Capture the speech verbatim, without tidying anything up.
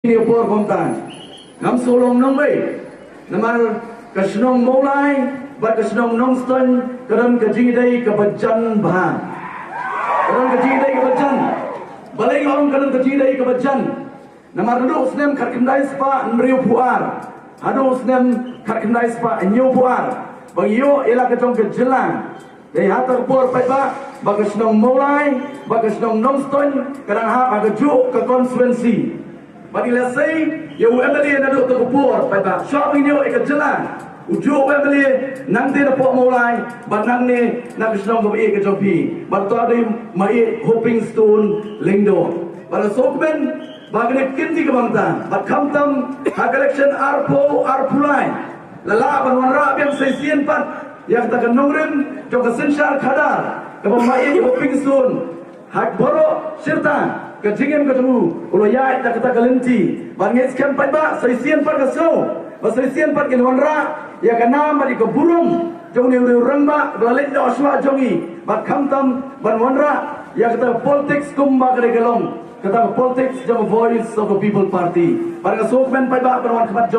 Ïa por kumta ngam shu long nongwei. Namar ka shnong Mawlai bad ka shnong Nongstoiñ ka don ka jingïadei kaba jan bha. Ka don ka jingïadei kaba jan. Balei nga ong ka don ka jingïadei kaba jan? Namar naduh u snem khatkhyndai spah hynriewphew ar haduh u snem khatkhyndai spah hynñiewphew ar ba ngi ïoh ïa la ka jong ka jylla. Dei ha kata ka por paidbah ba ka shnong Mawlai bad ka shnong Nongstoiñ ka dang hap ha kajuh ka constituency. Bad ngi la sei ïa u M L A naduh kata ka por paidbah, shuwa ba ngin ïoh ïa ka jylla, u juh u M L A nangta napoh Mawlai bad nangne na ka shnong kaba ïeit ka jong phi. Bad uta u dei u Maieit Hoping Stone Lyngdoh. Bad la sngewkmen ba kane ka kynti ka bynta bad khamtam ha ka election arphew arphew lai la lah ban wanrah biang sa shisien pat ïa kata ka nongrim jong ka synshar khadar kaba u Maieit Hoping Stone. Ha baroh shi rta ka jingim ka jong u, u la ïaid da kata ka lynti. Bad ngi skhem paidbah sa shisien pat ka sngew ba sa shisien pat ngin wanrah ïa ka nam bad ïa ka burom jong une u rangbah ba la leit noh shuwa jong ngi, bad khamtam ban wanrah ïa kata ka politics kumba ka dei ka long, kata ka politics jong ka Voice of the People Party. Bad nga sngewkmen paidbah ban wan khmat jong